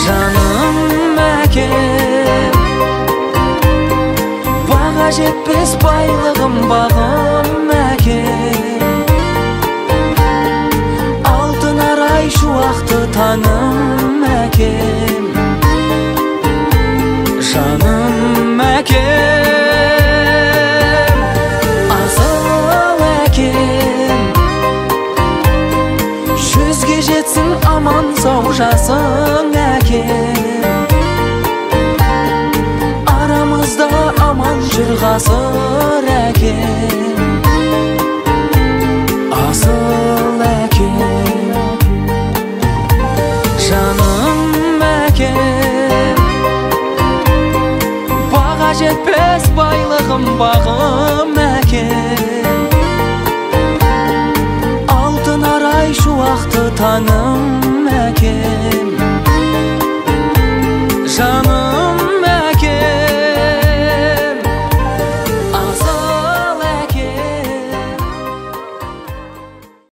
Жаным әкем, баға жетпес байлығым, бағым әкем. Алтын арай шуақты таңым әкем. Жаным әкем, асыл әкем. 100-ге жетсін аман сау жасың әкем. Арамызда аман жүр ғасыр әкем. Асыл әкем, жаным әкем, баға жетпес байлығым, бағым әкем. Алтын арай шуақты таңым әкем. Жаным